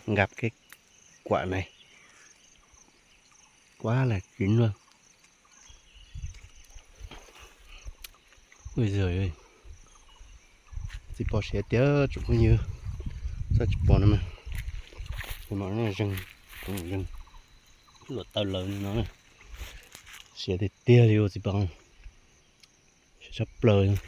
Nkag keb kuam na, kuab lam tsis luag. Ua zog, txiv pos siav tiag tsoom phooj ywg, txhob tsis pom no mas, no zeeg, zeeg luam taw lawv no na, siav tiag tiag li ua txiv pos, siav tshaj plaws.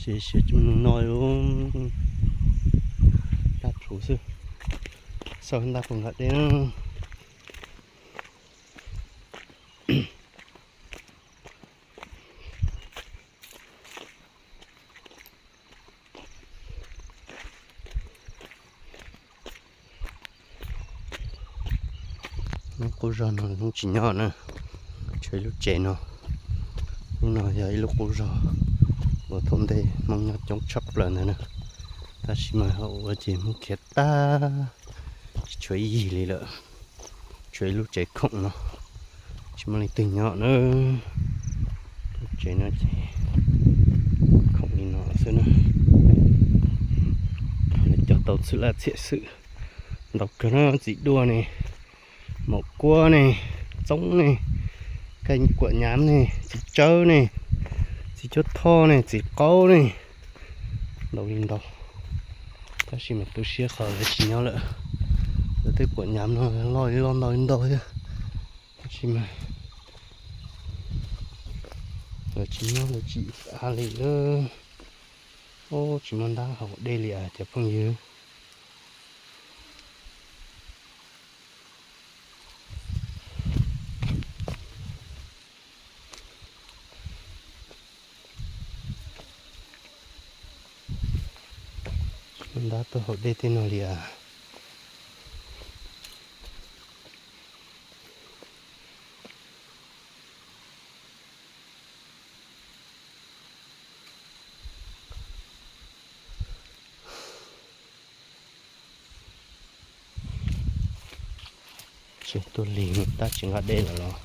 Siav siav tsis muaj neeg noj li, tab rhuv xwb, xauj ntab puas nkag deb. Lub qub zog no Hmoob tsis nyob na, tshuav ib lub tsev no. Lub no yog ib lub qub zog uas thaum ntej Hmoob nyob coob tshaj plaws ntawd na, tab sis mas ua ces Hmoob khiav tag, tsis tshuav ib yig li lawm. Tshuav ib lub tsev khoom no, tsis muaj leej twg nyob na. Lub tsev no ces khoom li no xwb na. Lawv cog tau txhwm laj txhiam xwm ntau kawg na, txiv duaj ne, maum kuab ne, txoob ne, kaij kuam nyav ne, txiv tsawb ne, txiv cuab thoj ne, txiv qaub ne, ntau li ntau. Tab sis mas tu siab qhov lawv tsis nyob lawm. Lawv tej kuam nyav no loj li loj ntau li ntau thiab, tab sis mas lawv tsis nyob lawv tsis av li. Ub, tsis muaj ntab haus dej li as cov phooj ywg. Tsis muaj ntab tuaj haus dej tej no li as. Tsis tuaj lig tab tsis nqa dej lawm los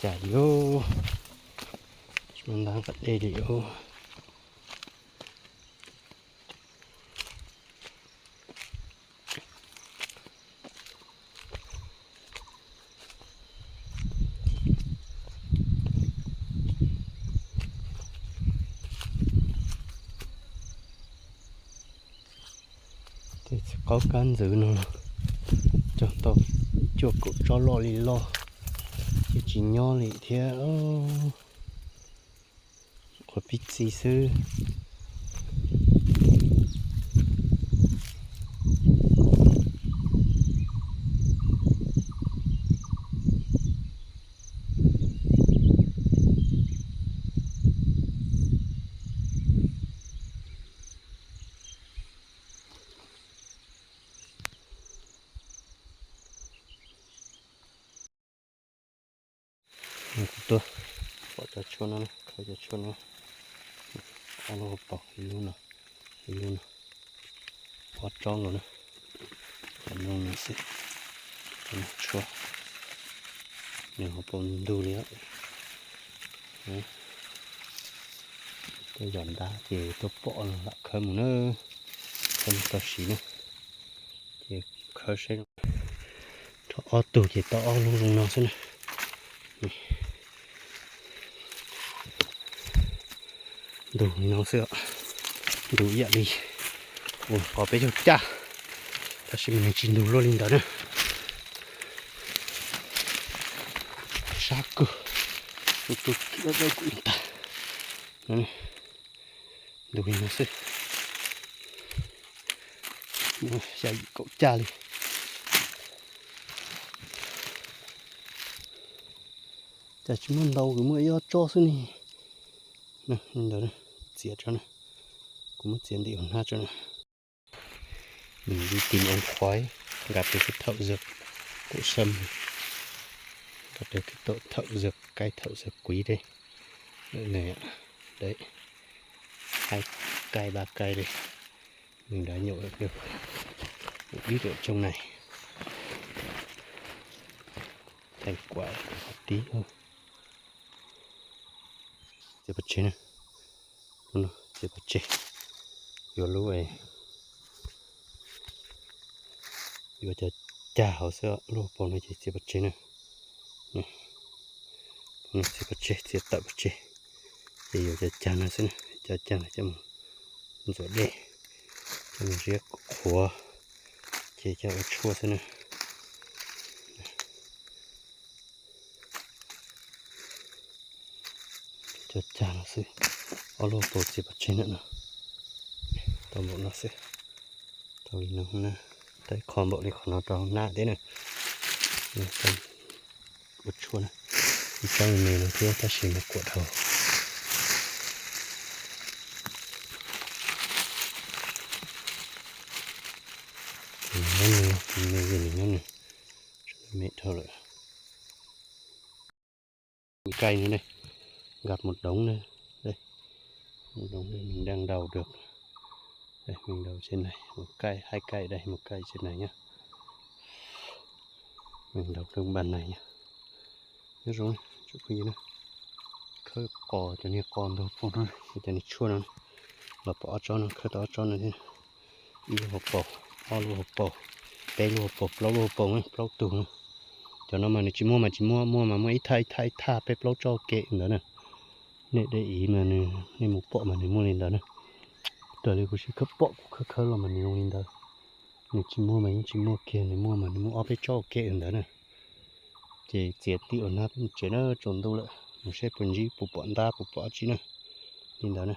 cas yus tsis muaj ntab nqa dej li os. Tej txiv qaub kab ntxwv no cog tau cuaj kaum tsob loj li loj, ces tsis nyob li thiab. Qhuav pib txi xwb. Kuv tuaj pom cov tshuaj no, khawb cov tshuaj no, ob lub hauv paus, ib lub no, ib lub no, ob tsob nkaus na. Cov no xwb, cov no tshuaj, nws hauv paus ntug li. Tuaj yos ntab ces tuaj pom no lam khawb mus na, khawb mus tau siv na. Ces khawb saib, rau ob tug ces tau ob lub zoo no xwb na. Ntug li no xwb, ntug ib yam li uas qos peb caug caj, tab sis mas nws tsis ntug luaj li ntawd na. Sab kawg, tus tus kiab dawb kuv ntag. Ntug li no xwb, muaj xya yim kaum caj li. Cas tsis muaj ntau, kuv muaj ib ob tsob xwb ne. Ntawd txiav tso na, kuv muab txiav ntim hauv hnab tso na. Nws li tim ong khuav, nkag rau keb thaum zag pum sab, nkag rau keb tau thaum zag kaib thaum zag kuiv dej. Nws, dej, haib kaib ba kaib li. Nws nrad nyuam dib ruam tsoog nais. Thaij kuam tib txiv pov tseg na, txiv pov tseg, yuav lub, yuav cov cag hauv xwb, lub hauv paus no ces txiv pov tseg na. Txiv pov tseg, txiv tawm pov tseg, ces yuav cov cag no xwb na, cov cag no coj mus ntxuav dej, coj mus ziab qhuav, ces coj ua tshuaj xwb na. Cov cag no xwb, ob lub paus txiv pov tseg na no, tau npaum no xwb. Tau li no na, tau qhov npaum li qhov no rau nab thiab na. Ua tshuaj na, ib tsob me me no thiab tab sis mas kuam dhau. Nyob nws me, nws nyob nws, me dhau lawm. Mus kaij no ne, nkag mus doov ne, mus doov ne, nws daj ntaus dua. Mus doov tsev neeg, mus kaij, hais kaij dai, mus kaij tsev neeg nyob. Mus doov lub npaj neeg nyob. Nyob zoo tsoom phooj ywg na, khawb qos cov niag qos ntug pug no, cov niag tshuaj no, los pom ob tsob no, khawb tau ob tsob no thiab. Ib lub hauv paus, ob lub hauv paus, peb lub hauv paus, plaub lub hauv paus, plaub tug no. Cov no mas nws tsis muaj mas tsis muaj, muaj mas muaj ib thaj ib thaj ib thaj peb plaub tsob ke ntawd na. Nej de iv mas nws, nej mus pom mas nws muaj li ntawd na. Raws li kuv sib khawb pom kuv khawb khawb los mas nws zoo li ntawd. Nws tsis muaj mas yeej tsis muaj kiag, nws muaj mas nws muaj ob peb tsob ke ntawd na. Ces txiav tib ua nab tsev na, tsaus ntuj lawm, mus seb puas ntsib, puas pom ntab, puas pom dab tsi na. Li ntawd na.